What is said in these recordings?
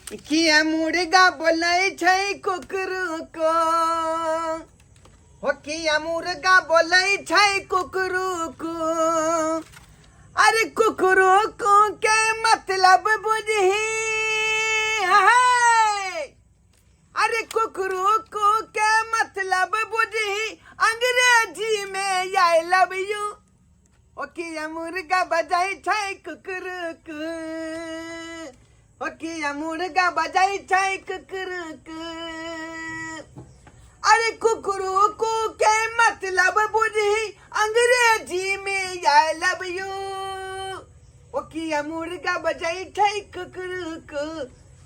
किया मुर्गा बोलै छै कुकरू को, हो किया मुर्गा बोलै छै कुकरू को। अरे कुकरू को के मतलब बुझही है, अरे कुकरू को के मतलब बुझही अंग्रेजी में I love you. ओ किया मुर्गा बजाई छै कुकरुकु, ओ किया मुर्गा बजाई छै कुकरुकु। अरे कुकरुकु के मतलब बुझही अंग्रेजी में I love you. ओ किया मुर्गा बजाई छै कुकरुकु,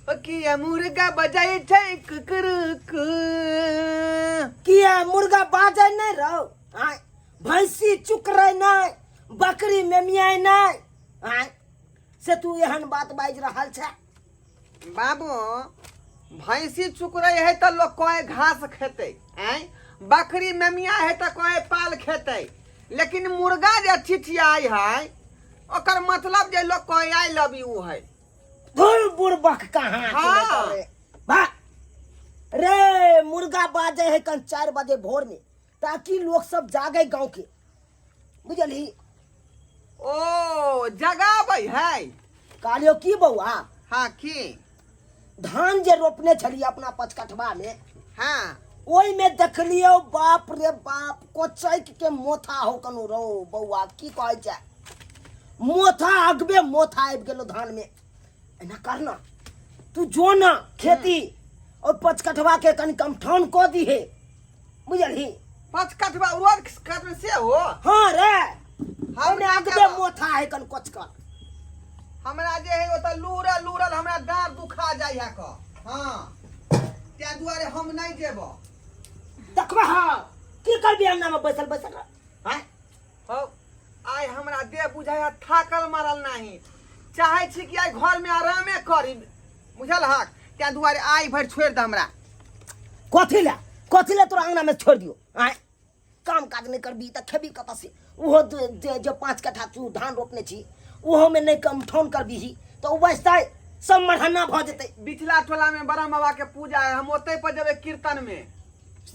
ओ किया मुर्गा बजाई छै कुकरुकु। किया मुर्गा बाजै नहि रहो? आँय, भैंसी चुकरै नहि, बकरी मेमियाइ नहि, आँय से तू एहन बात बाजि रहल छै? बाबू, भैंसी चुकरै है तऽ लोग कहे घास खेतै, आँय बकरी मेमिया है तऽ कहे पाल खेतै, लेकिन मुर्गा जे छिछियाइ है ओकर मतलब जे लोग कहे I love you है। धुर बुड़बक कहाँ के हाँ। रे बा रे, मुर्गा बाजे है कन 4 बजे भोर में, ताकि लोग सब जागे गांव के, बुझलही? ओ जगाबै है। कहलियो की बौआ? हाँ की? धान जे रोपने छलियै अपना पचकठवा में, हाँ, ओहि में देखलियो बाप रे बाप कोचैक के मोथा हो कनु रो बौआ, की कहै छै मोथा, अगबे मोथा आबि गेलो धान में। एना करना तू जो ना खेती और पचकठवा के कनि कमठान कऽ दीहे, बुझलही? पचकठवा उड़द कटने से हो? हाँ रे, हम ओने अगबे मोथा है कन कोचकर। हमरा जे है ओतऽ लूरल लूरल हमरा डाँड़ दुखा जाइ है क, हाँ ताहि दुआरे हम नहि जेबो। देखबा हाँ की करबी अंगना में बैसल बैसल? आँय हौ, आइ हमरा देह बुझाइ है थाकल मारल, नाही चाहै छी कि आइ घरमे आरामे करी, बुझल हक? ताहि दुआरे आइ भरि छोड़ि दे हमरा। कथी ले, कथी ले तोरा अंगना में छोड़ दियो? आँय काम काज नहीं करबी तऽ खेबी कतऽ से? ओहो जे जे 5 कट्ठा तू धान रोपने छी ओहो में नहीं कम ठौन करबीही तऽ ओ बचतै, सब मरहन्ना भऽ जेतै। बिचला टोला में बड़ा बाबा के पूजा है, हम ओतै पर जेबै कीर्तन में,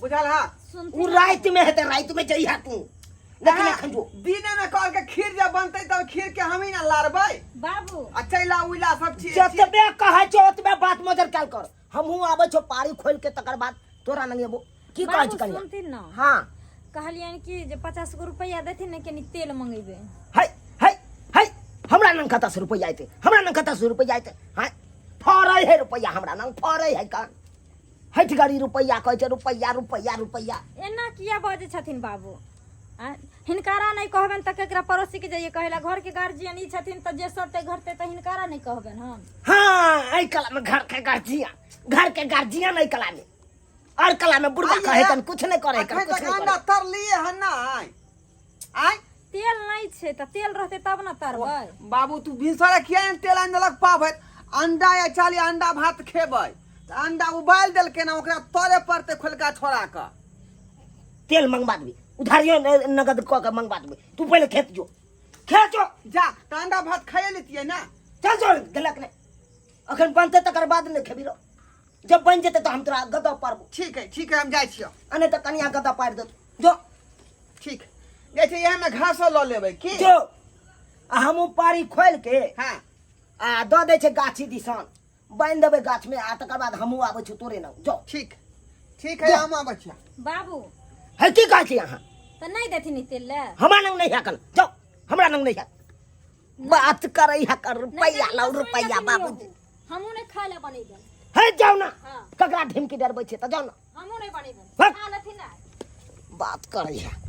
बुझल हा? ओ राति में हेतै, राति में जइहा तू, लेकिन एखन जो। दिने में कहल के खीर जब बनतै तब खीर के हम ही ना लारबै बाबू। आ चैला उइला सब चीज। जतबे कहै छौ ओतबे बात मजर कैल कर। हमहूँ आबै छौ पारी खोलि के तकर बाद तोरा लग एबो। की कहै छी बाबू कनिया? सुनथिन ना। हाँ। कहलियनि कि जे 50 गो रुपैआ देथिन ने, कनि तेल मंगेबै। है है है, हमरा लग कतऽ से रुपैआ एतै? हमरा लग कतऽ से रुपैआ एतै? हाँ फड़ै है रुपैआ, हमरा लग फड़ै है कहाँ? हटि गरी रुपैआ कहै छै, रुपैआ रुपैआ रुपैआ। एना किया बजै छथिन बाबू? आँय, हिनकारा नहि कहबनि तऽ केकरा पड़ोसी के जइए कहै लए? घर के गार्जियन ई छथिन तऽ जे सत्य घटतै तऽ हिनकारा नहि कहबनि हम? हाँ एहि कला में घर के गार्जियन, घर के गार्जियन एहि कला में, और कला में बुढ़वा कहे कन कुछ नहीं करे कन, अखन कुछ तक नहीं अंडा करे। तरलिए हन नहि? आँय तेल नहि छै तऽ तेल रहतै तब ने तरबै। बाबू तू भिनसरे किया ने तेल आनि देलक? पाव भरि अंडा या चाली अंडा भात खेबै तऽ अंडा उबालि देलकै ने, ओकरा तरे पड़तै खोलका छोड़ा कऽ। तेल मंगवा देबै, उधारियो नगद कऽ के मंगवा देबै। तू पहिले खेत जो, खेत जो। जा तऽ अंडा भात खाइए लेतियै ने। चल चल, गेलक नहि, अखन बनतै तकर बाद ने खेबी रो। जब बनि जेतै तऽ हम तोरा गदह पारबो। ठीक है ठीक है, हम जाइ छियौ। आ नहि तऽ कनिया गदह पारि देतौ, जो। ठीक जाइ छै, इएहमे घासो लऽ लेबै की? जो, आ हमहूँ पारी खोलि के हाँ आ दऽ दै छै गाछी दिसन, बान्हि देबै गाछमे, आ तकर बाद हमहूँ आबै छी तोरे नाम, जो। ठीक ठीक है, हम आबै छियौ। बाबू। है की कहै छी अहाँ? तऽ नहि देथिन ई तेल लए? हमरा लग नहि है कन, जाओ, हमरा लग नहीं है। बात करे है कर रुपया लाओ रुपया बाबूजी। हमहूँ नहि खाय लए बनेबै। हे जाओ ना। हाँ। ककरा ढिमकी डरबै छै तऽ जाओ ना। हमहूँ नहि बनेबै। हट। खा लेथिन ना। बात करे है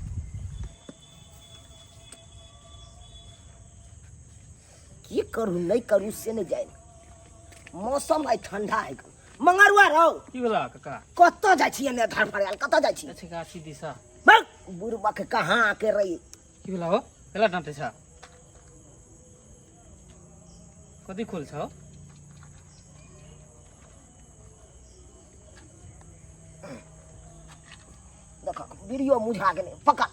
की करू नहीं करू से नहीं जाए। मौसम आइ ठंडा है। मंगरुआ रहो। की भेला काका? कतऽ जाइ छियै ने धर फड़ायल कतऽ जाइ छी? अच्छा गाछी दिशा। बक बुढ़बा के कहाँ के रही। की भेला हो? केला डांटे छा? कथी खोल छौ? देख बीड़ियो मुझा गेलै, पकड़।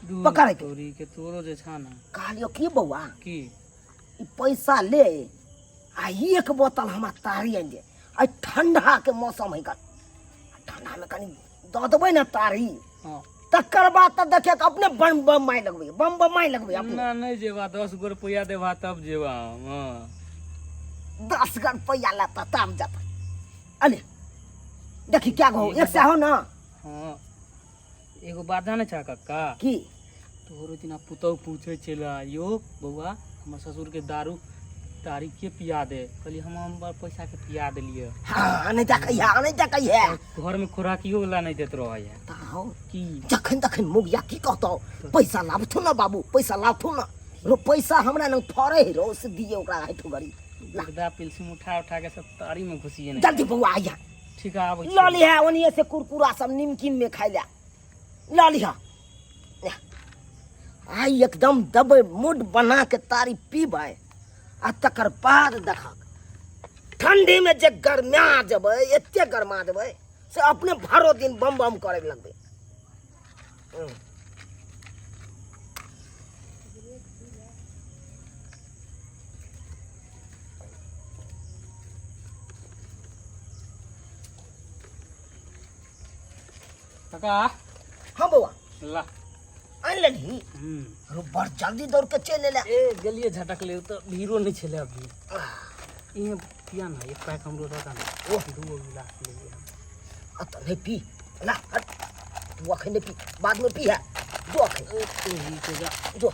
दूर पकड़ के। तोरी के तोरो जे छा ना। कहलियो की बौआ? की? ई पैसा ले आ एक बोतल हमरा तारी आनि दे। आइ ठंडा के मौसम है गन, ठंडा में कनी दऽ देबै ने तारी। हाँ। तकर बाद तऽ देखिए अपने बम बम माय लगबै, बम बम माय लगबै अपने। ना नहीं जेबा, 10 गो रुपया देबा तब जेबा हम। हाँ। 10 गो रुपया लेता तब जाता। अरे देखी क्या गो एक से हो ना। हाँ, एगो बात जाने छा कक्का? की? तोहरो दिना पुतहु पूछे छला, यो बौआ हमर ससुर के दारू तारी के पिया दे। कहली हम हमर पैसा के पिया देलिए। हाँ, नहीं देखै है, नहीं देखै है। घर में खुराकियो वाला नहीं देत रहे है। ता हो। की? जखन तखन मुगिया की कहतौ, पैसा लाबथु ना बाबू, पैसा लाबथु ना। रो पैसा हमरा लग फरे है रो, से दिए ओकरा हेठो गरी। ला। पिलसिम उठा उठा के सब तारी में घुसिए नहीं। जल्दी बौआ आइया। ठीक है, आबै छी। लऽ लिहा ओनिए से कुरकुरा सब निमकिन में खाइ ले। लऽ लिहा। आइ एकदम दबै मूड बना के तारी पीबै आ तकर बाद देखक ठंडी में जे गरमा जेबै, एते गरमा जेबै से अपने भरो दिन बम बम करे लगबै। काका। हाँ बौआ। ला। आनि लेलही? हम्म। अरे बड़ जल्दी दौड़ के चलि एलै। ए गेलिए झटक ले, तो भीड़ो नहीं छलै अभी। इहे पिया ना एक पैक हमरो दऽ ना। ओह। दू गो गिलास लेलिए हम। आ तऽ नहि पी ला, हट तू अखन नहि पी, बाद में पी है जो अखन। ओ तोही के जा। जो।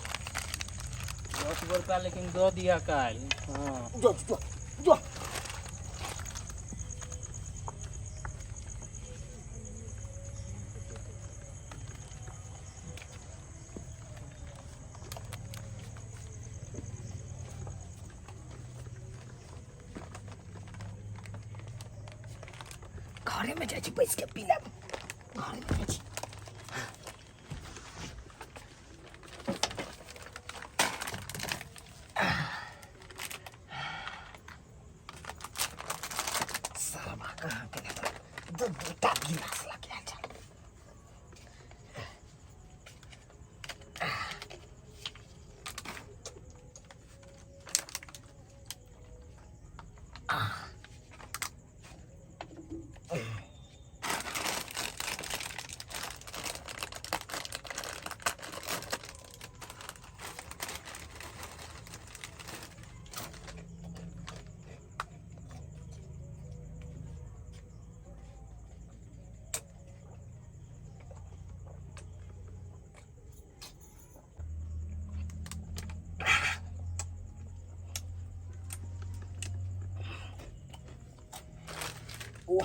10 गो रुपया लेकिन दऽ दिया काल्हि। हाँ। जो जो जो। घरे में जाइ छी बैस के पी लेब, घरे में जाइ छी। सरबा कहाँ गेलै? दू दूटा गिलास लऽ के आयल छल। ओ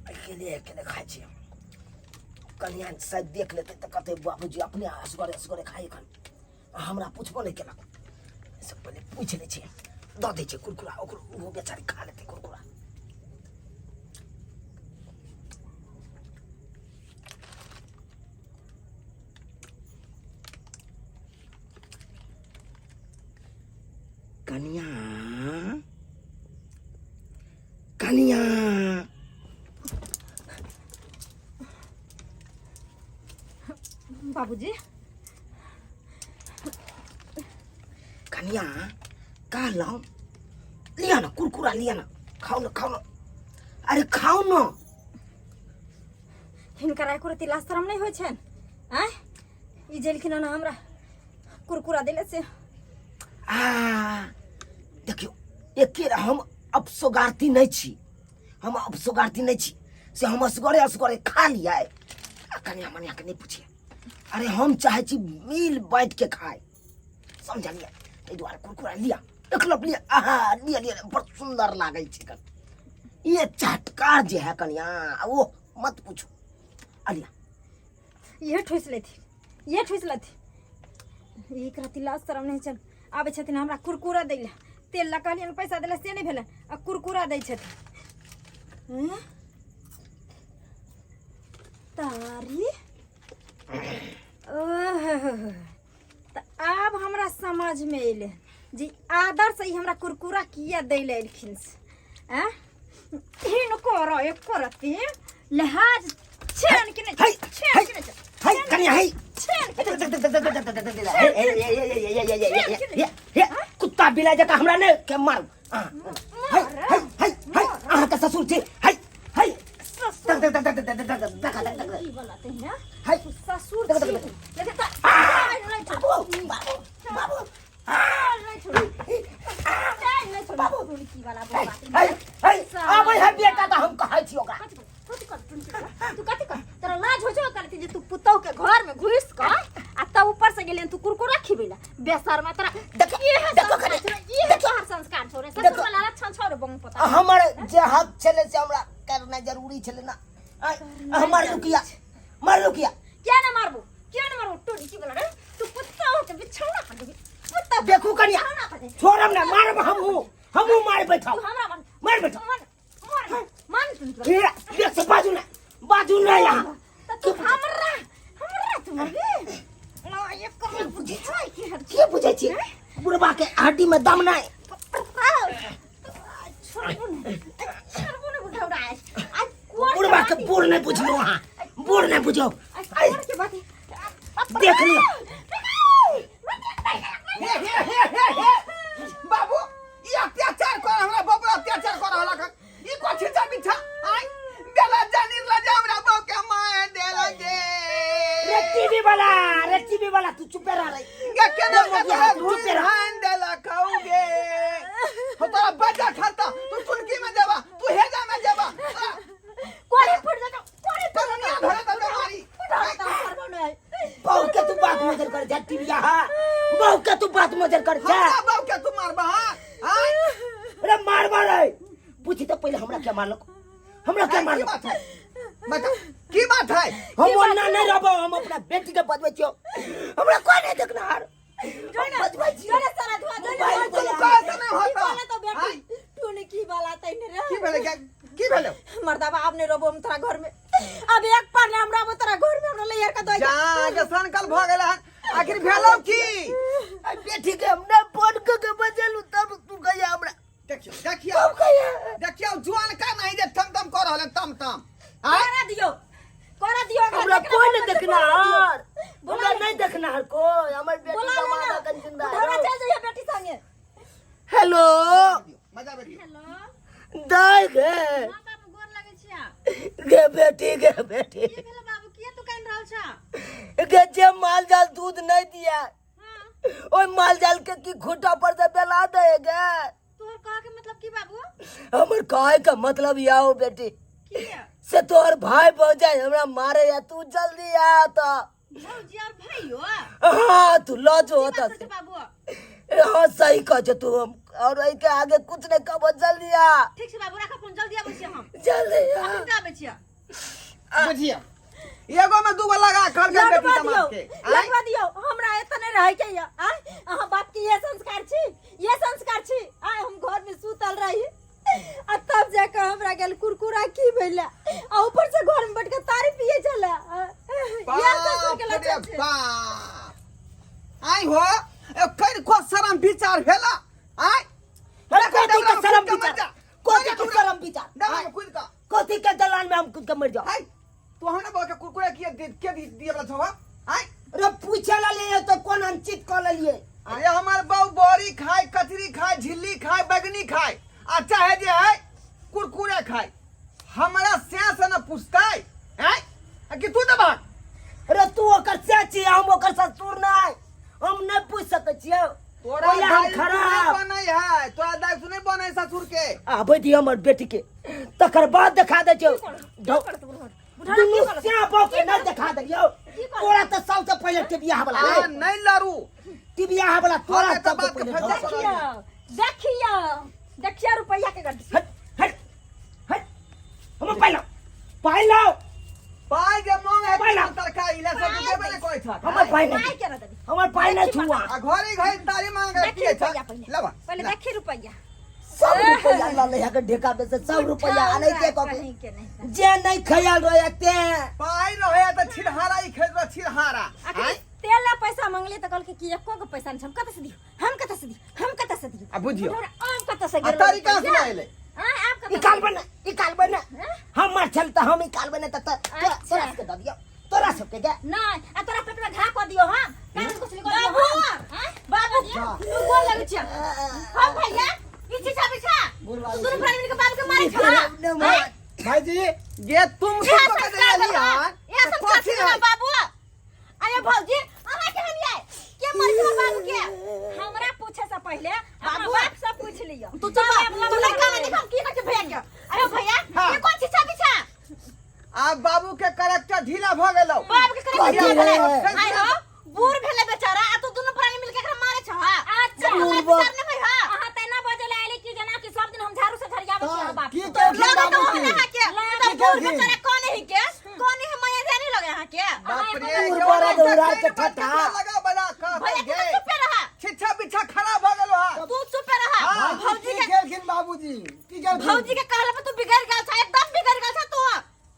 अकेले अकेले खाइ छियै। कनिया शायद देख लेतै तऽ कहतै बाबूजी अपने असगरे असगरे खाइ एखन, आ हमरा पुछबो नहि केलक। एहिसँ पहिले पूछि लै छियै, दऽ दै छियै कुरकुरा ओकरो, ओहो बेचारी खा लेतै कुरकुरा। कनिया कनिया। बाबूजी। कनिया कहलहुँ लिअ ना कुरकुरा, लिअ ना, खाउ ना, खाउ ना, अरे खाउ ना। हिनकर एको रत्ती लाज शरम नहि होइ छनि? आँय, ई जेलखिन हन हमरा कुरकुरा देले से। आ देखियौ एके हम अपसोगारती नहि छी, हम अपसोगारती नहि छी से हम असगरे असगरे खा लियै आ कनिया मनिया के नहि पुछियै। अरे हम चाहै छी मिल बाँटि के खाय, समझलियै? ताहि दुआरे कुरकुरा लिअ, एक लप लिअ, आहा लिअ लिअ, बड़ सुन्दर लागै छै कन ये चटकार जे है कनिया, ओ मत पूछू। आ लिअ। इहे ठुसि लेथिन, इहे ठुसि लेथिन। एक रत्ती लाज शरम नहि छनि, आबै छथिन हमरा कुरकुरा दै लए। तेल लए कहलियनि पैसा दै लए से नहि भेलनि, आ कुरकुरा दै छथिन। हँ? तारी ओह, तऽ आब हमरा समझमे अयलै जे आदर से ई हमरा कुरकुरा किया दै लए एलखिन से। आँय? हिनको रो एको रत्ती लिहाज छनि कि नहि? है, छनि कि नहि? है कनिया है। छेन कुत्ता बिलाइ जकाँ हमरा नहि के मारू। है है है है, अहाँके ससुर छी। है है, ससुर देख देख देख देख देख देख देख देख देख। की वाला ते ना है ससुर देख, छी देख, देख। लेकिन त नहीं छोड़, बाबू बाबू बाबू, नहीं छोड़, नहीं छोड़ बाबू। की वाला है बात। है है, आबै है बेटा तऽ हम कहै छी ओकरा। कथी कर, कथी कर टुनकी वाला? तू कथी कर? तोरा लाज हो छौ करती जे तू पुतौह के घर में घुस क आ तब ऊपर से गेलियन तू कुरकुरा खिबेला बेसरमा तोरा। देखो, इहे देखो संस्कार कने, छौ, इहे देखो। तोहर संस्कार छौ रे। ससुर देखो। वाला लक्षण छौ रे बंग पता। हमर जे हक छलै से हमरा करना जरूरी छलै ना। आय, हमर लुकिया मार लुकिया। किया ना मारबो, किया ना मारबो टुनकी वाला रे? तू पुतौह के बिछौना पर देबी पुतौह के देखू कनिया, बिछौना पर देबी। छोड़ब ना, मारब हमहूँ, हमहूँ मार बैठब। तू हमरा मार। मार बैठब। मार मार मार टुनकी वाला। हे, देख से बाजू ना, बाजू ना यहाँ। त तू हमरा हमरा तू मारबी ना एक कर बुझै छै की हर के बुझै छी बुढ़बा के हड्डी में दम नहीं। छोड़बो ने बुढ़ौरा आज कोर। बुढ़बा के बूढ़ नहीं बुझियो अहाँ, बूढ़ नहीं बुझो। आय, कोर के बात देख लियो। हे हे हे हे हे बाबू, ई अत्याचार कर हमरा बाबू, अत्याचार कर रहल हन। ई कथी छ बिछा आय बेला जानी लजा हमरा बाबू के माय देला गे। रे टीवी वाला, रे टीवी वाला, तू चुपे रह रे। गे केना के तोरा चुप धुई रह। धान देला खाऊगे हो तोरा बच्चा खाता, तू चुनकी में जेबा, तू हेजा में जेबा। कोरे फुट जा, कोरे। तोरा ना धरे त बेमारी। बहू के तू बात मजर कर जा टीवी, हाँ, बहू के तू बात मजर कर जा। हमरा बाबू के तू मारबा? हां आय। अरे मार मार रे, पूछी तो पहले हमरा क्या मारलक, हमरा क्या की मारलक? बात है बता, की बात है? हम ओना नहीं रहबो, हम अपना बेटी के बचबै छियो, हमरा कोई नहीं देखना हार, हम बचबै छियो। जोरे सारा धुआ जोरे। मोबाइल तुम पर कहे से नहीं होता। बोला तो बेटी टुनकी वाला तैने रे। की भेलै के की भेलै? मर्दाबा, आब नहीं रहबो हम तोरा घर में, अब एक पार नहीं हम रहबो तोरा घर में, हमरा लैयर का दो। जा के सनकल भ गेल हन, आखिर भेलौ की? आ बेटी के हम नहीं फोन क के बचलू तब तू कहिया हमरा। देखियो देखियो। तब कहिया। देखियो जुआन का नहीं जे थम थम कर रहल हन, तम तम आय। करा दियो, करा दियो हमरा जेकरा कोई नहीं बोलबे से देखना बोला दियो। हार, बोला हमरा ले। नहीं देखना हार कोई, हमर बेटी बोला का ले ना। माता कन जिंदा बुढ़ौरा है। चल जाइए बेटी संगे। हेलो। मजा बेटी। हेलो। दाई गे। हां बाबू, गोर लागै छिया। गे बेटी, गे बेटी। की भेल बाबू? किया तू कान रहल छ? गे जे माल जाल दूध नहीं दिया, हां। ओइ माल जाल के की खूंटा पर से बेला दे गे? तोहर कह के मतलब की बाबू? हमर कहे के मतलब या हो बेटी की से तोहर भाई भौजाई हमरा मारे या, तू जल्दी आ त। भौजी और भाइयो? हाँ, तू लऽ जो की होता बात से। छै बाबू? हाँ, सही कह छौ तू, हम और एहि के आगे कुछ नहीं कहबो, जल्दी आ। ठीक छै बाबू, राख फोन, जल्दी आबै छियै हम। जल्दी आ। अखन आबै छियै। बुझियो, एगो में दूगो लगा खल के लगवा बेटी दियौ। दमाद के आय। लगवा दियौ, हमरा एतऽ नहि रहै के यऽ। आय, अहाँ बाप के इहे संस्कार छी, इहे संस्कार छी? आय, हम घर में सुतल रही आ तब जाके हमरा गेल कुरकुरा की भेलै आ ऊपर से घर में बैठ के तारी पिए छलै। इहे ससुर के बाप रे लक्षण छै। बाप, आय हो ए को शरम विचार भेला आय? अरे कथी के शरम विचार, कथी के शरम विचार? दवा में कूद का। कथी के दलान में हम कूद के मर जाओ? आय, तू हमरा बाबू के कुरकुरा किए के दिए वाला छौ आय? अरे पूछे ला ले तो कोन अनचित कऽ लेलिए? अरे हमार बहू बड़ी खाए, कचरी खाए, झिल्ली खाए, बैगनी खाए आ चाहे जे है कुरकुरे खाए, हमरा से से न पूछतै हैं आ कि तू दबा? अरे तू ओकर चाची, हम ओकर ससुर नहीं, हम नहीं पूछ सकै छियौ। तोरा ओला हम दाई तू खराब नहीं बनै है, तोरा दाई तू नहीं बनै ससुर के। आबै दियो हमर बेटी के, तकर बाद देखा दै छियौ। बुढ़ौरा दुनू की कहलक? श्याप के नहीं देखा देलियौ। की कहलक? तोरा तऽ सबसे पहिले टिबिया वाला आ रे। नहीं लड़ू। टिबिया वाला तोरा हमे तऽ सबसे बात के पहिले फैसला ढोल। देखियौ देखियौ देखियौ रुपैया के गड्डी। हट हट हट, हमर पाइ लाउ, पाइ लाउ। पाइ जे मांग है पाइ लाउ। तरकारी ले सब देबे नहीं कोई था। हमर पाइ पाइ नहीं, केना देबी? हमर पाइ नहीं छुआ। आ घरे घरे तारी मांगे देखी पिए छ। रुपैया पहिले। लबा। पहिले देखी रुपैया। सब रुपैया लऽ ले के ढेका में से, सब रुपैया आनै के कऽ कहीं के नहीं। जे नहीं खयाल रहे ते पाइ रहे तऽ छिरहारा ई खेत रह छिरहारा। आखिर आँय? तेल ला पैसा मंगले तऽ कहलकै कि एको गो पैसा नहीं छै, हम कतऽ से दियौ, हम कतऽ से दियौ, हम कतऽ से दियौ? आ बुझियौ। बुढ़ौरा आब कतऽ से आ गेल तरीका से रुपैया? एलै। आँय, आब कतऽ से निकालबै ने, निकालबै ने। हैं? हमर छल तऽ हम निकालबै ने, तऽ तोरा अच्छा। तोरा सबके दऽ दियौ, तोरा सबके गे नहीं आ तोरा पेट में घा क दियो हां कान कुछ नहीं कर बाबू बाबू तू गोर लगै छियै हम भैया ई छीछा बिछा गोर तू लागै दुनू छी। प्राणी मिलके बाबू के मारै छला भाईजी जे तुम इएह सब के संस्कार देली भेल हन इएह तऽ संस्कार कथी छलै है बाबू अरे भौजी अहाँ केहन यै के मरै छला बाबू के हमरा पूछे से पहले अपना बाबू। बाप से पूछ लियो तू चुप रह, तू नहीं कहना देख हम की कहै छै भैया के अरे भैया हाँ। ये कौन छीछा बिछा आब बाबू के करेक्टर ढीला भ गेलौ बाबू के करे कथी ढीला भेलै रे? आइ हो बूढ़ भेलै बेचारा आ तू दुनू प्राणी मिलके एकरा मारै छह अच्छा हमरा बुढ़बा। विचार नहि होइ हा अहाँ त एना बजल आइले कि जेना कि सब दिन हम झाड़ू से झरियाबै छी अहाँ बाप की के। केलखिन लगे तो बाबूजी? ओहने अहाँ के लगे तऽ बूढ़ केलखिन? बेचारा कौन है के कौन है माया जाने लगे अहाँ के बाप रे बुढ़बा जवान दौड़ा के के ठठा। लगा बड़ा कह भैया गे तू चुपे रहा छिछा बिछा खराब भ गेलो हा तू चुपे रहा हाँ, भौजी की के केलखिन बाबूजी की केलखिन भौजी के कहला पर तू बिगड़ गेल छा एकदम बिगड़ गेल छा तू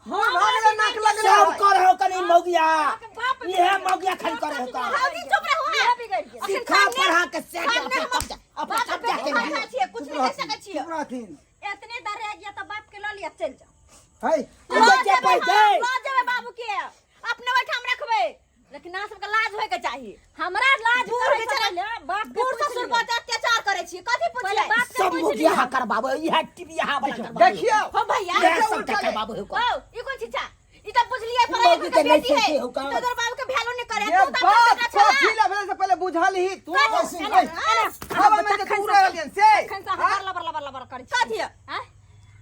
बूढ़ भ गेलो नाक लगलो सब कर हो कनी मौगिया अहाँके बाप इहे मौगिया खाली करे हो का भौजी चुप रहू इहे बिगड़ गेल सिखा पढ़ा के सेट सामने अपना हम कब्जा अपना बाप कब्जा के के खाइ छियै कुछ नहीं कह सकै छियै चुप रहथिन एतने डर गया त बाप के ल लिया चल जाओ है लऽ लऽ जेबै जेबै गै। हम, लऽ जेबै बाबू के अपने ओहिठाम रखबै लेकिन अहाँ सबके लाज होय के चाही हमरा लाज बूढ़ करे से बेचारा पहिले बाप के बूढ़ पूछ ससुर लियौ। पर अत्याचार करै छियै कथी पहिले पुछियै बाप के सब पूछ मौगिया लियौ। करबाबो इहे टिबिया वाला करबाबो देखियो हो भैया इहे सब करबाबो हो ओ ई कोन चीज ई त बुझलियै पर मौगी के नहीं बेटी है सुनते हो का? तो तोर बाबू के भैलो नहीं करे ये तू त बात अपना बेटा कथी छला ला भेलै से पहिले बुझल ही तू एना, एना, हवा में जे तखन तू से- रहलियन से तखन से अहाँ लबर लबर लबर करै छी। कथी आँय?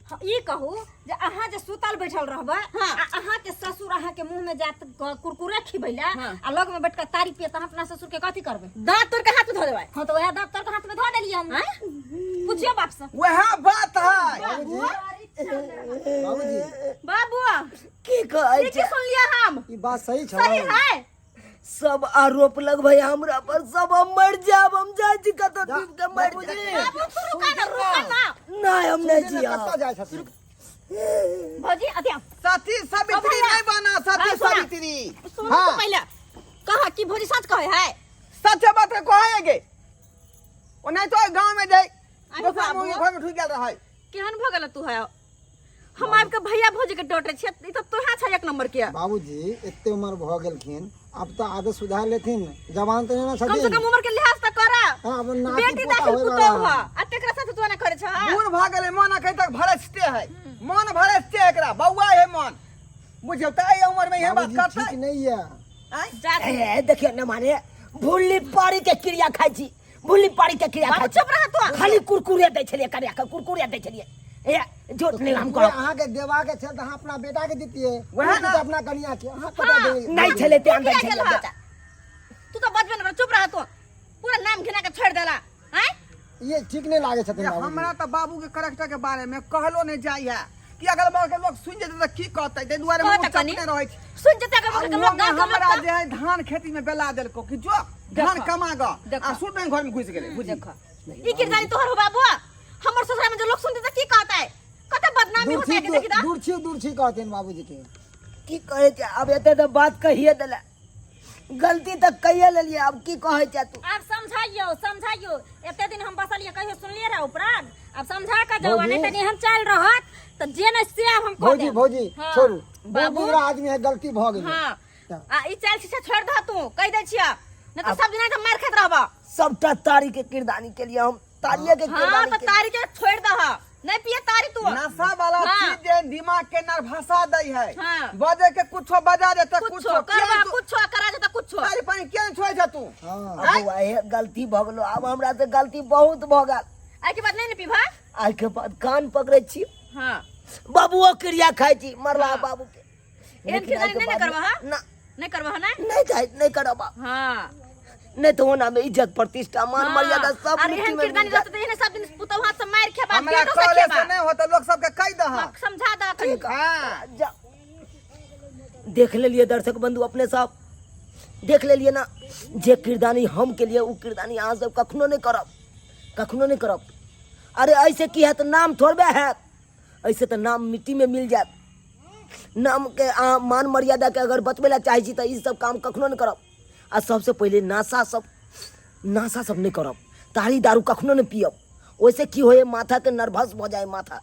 हँ, ई कहू जे अहाँ जे सुतल बैठल रहबै हाँ। आ अहाँ के ससुर अहाँ के मुंह में जात कुरकुरे खिबैला हाँ। आ लग में बैठ के तारी पिए त अहाँ अपना ससुर के कथी करबै दांत तोड़ के हाथ में धो देबै हाँ तो वएह दाँत तोड़ के हाथ में धऽ देलियै हम पूछियो बाप से वह बात है बाबूजी बाबू की कहै ई की छै सुनलियै हम ई बात सही छौ सही है सब आरोप लगबै हमरा पर सब हम मर जाब हम जाइ छी कतौ डूब के मर जाब बाबू तू रुका ना रुका ना नहि हम नहि सुनथिन ने, जियब कतऽ जाइ छथिन भौजी अथी आओ। सती सावित्री भैया। नहीं बना सती हाँ, सुना। सावित्री सुनू हाँ। तो पहिले कहा कि भौजी सच कहे है सच बात के कहेंगे ओ नहीं तो गांव में जाए अरे दोसरा बाबू। मुंह घर में ठुक गेल रहै केहन भऽ गेल तू है हम आबि के भैया भौजी के डॉटर छियै ई तऽ तोहा छै एक नंबर के बाबूजी एते उम्र भऽ गेलखिन आब तऽ आदत सुधार लेथिन जवान तऽ नहि ने कम से छथिन कम उम्र के लिहाज तऽ कर हाँ, अब नाती बेटी पोता दाखिल होय पुतोह वाला ह आ तेकरा साथ तू एना करै छह बूढ़ भऽ गेलै मन अखन तक भरसते है मन भरसते है एकरा बौआ है मन बुझियौ तऽ एहि उम्र में इहे बात बाबूजी करतै ठीक नहीं है आँय? जा ए देखियौ ने माने भुल्ली पारी के क्रिया खाइ छी भुल्ली पारी के क्रिया बाबू खाइ छी चुप रह तू खाली कुरकुरे दै छलियै करिया के कुरकुरे दै छलियै ए झूठ नहि हम कहब अहाँके देबाके छल तऽ अहाँ अपना बेटा के दितियै वएह ओ ना। तऽ अपना कनिया के अहाँ कतऽ देबै नहि छलै तें दै किया छलियै गेल ह? बेटा तू तऽ बजबे नहि कर चुप रह तू पूरा नाम घिना के छोड़ि देला आँय ये ठीक नहीं लागे छथिन ये बाबूजी हमरा तऽ बाबू के करेक्टर के बारे में कहलो नहीं जाइ है कि अगल बगल के लोग सुन जेतै तऽ की कहतै ताहि दुआरे कहतै मुँह कनी। चपने रहै छै सुन जेतै अगल बगल के लोग गाँव के लोग हमरा तऽ- जे है धान खेती में बेला देलको कि जो धान देखो। कमा ग देखो। आ सुन घर में घुस गेलै बुझी देखो ई किरदानी तोहर हो बाबू हमर ससुरा में जो लोग सुनते त की कहतै कते बदनामी दूर होतै छी के देखी त दूर छी दूर छी कहथिन बाबूजी के की कहै छै आब एते तऽ बात कहिए देला गलती तऽ कहिए लेलियै आब की कहै छै तू आब समझाइयो समझाइयो एते दिन हम बसलियै कहियो सुनलियै रहे उपराग आब समझा के जाओ भौजी। नहीं तऽ एहन चालि रहत तऽ जे नहि से आब हम कऽ भौजी देब भौजी हाँ। छोड़ू बाबू। बुरा आदमी है गलती भऽ गेलै हां आ ई चाल शीशा छोड़ दह तू कहि दै छियै नहीं तो सब दिन मार खाइत रहब सबटा तारी के किरदानी के लिए हम तारिये के हाँ किरदानी तो के तारी के छोड़ दह नहीं पिए तारी तू नशा वाला हाँ। चीज जे दिमाग के नर्भसा दै है हाँ। बजे के कुछो बजा देता कुछो कुछो करबा कुछो करा देता कुछो तारी पानी किया नहीं छोड़ै छ तू हाँ अब बौआ, हे गलती भऽ गेलो आब हमरा से गलती बहुत भऽ गेल आइ के बाद नहीं ने पीबा आइ के बाद कान पकड़ै छी हाँ बाबुओ क्रिया खाइ छी मरला हाँ। बाबू के एहन लेकिन आइ खिदानी के नहीं ने बाद करबा हाँ? ना नहीं करबा ना नहीं जाए नहीं करब आब। हाँ नहीं तो होना में इज्जत प्रतिष्ठा मान मर्यादा सब अरे मिट्टी एहन में किरदानी मिल जाए। रहते एहन सब दिन पुतहु हाथ से मार खेबा हमरा बेटो से कहले खेबा से नहीं होता लोग सबके कहि दह हाँ, समझा दह कनी हाँ जा देख लेलिए दर्शक बंधु अपने सब देख लेलिए ना जे किरदानी हम के लिए उ किरदानी अहाँ सब कखनो नहीं करब कखनो नहीं करब अरे ऐसे की हैत नाम थोड़बे हैत ऐसे तऽ नाम मिट्टी में मिल जायत नामके अहाँ मान मर्यादाके अगर बचबै लए चाहै छी तऽ ई सब काम कखनो नहि करब आ सबसँ पहिले नशा सब नशा सब नहि करब तारी दारू कखनो नहि पियब ओहिसँ की होइए माथाके नर्वस भऽ जाइ माथा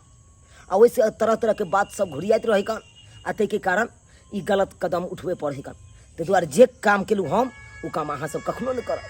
आ ओहिसँ तरह तरहके बात सब घुरियाइत रहै कान आ ताहिके कारण ई गलत कदम उठबै पड़ै कन। ताहि दुआरे जे काम केलहुँ हम, ओ काम अहाँ सब कखनो नहि करब।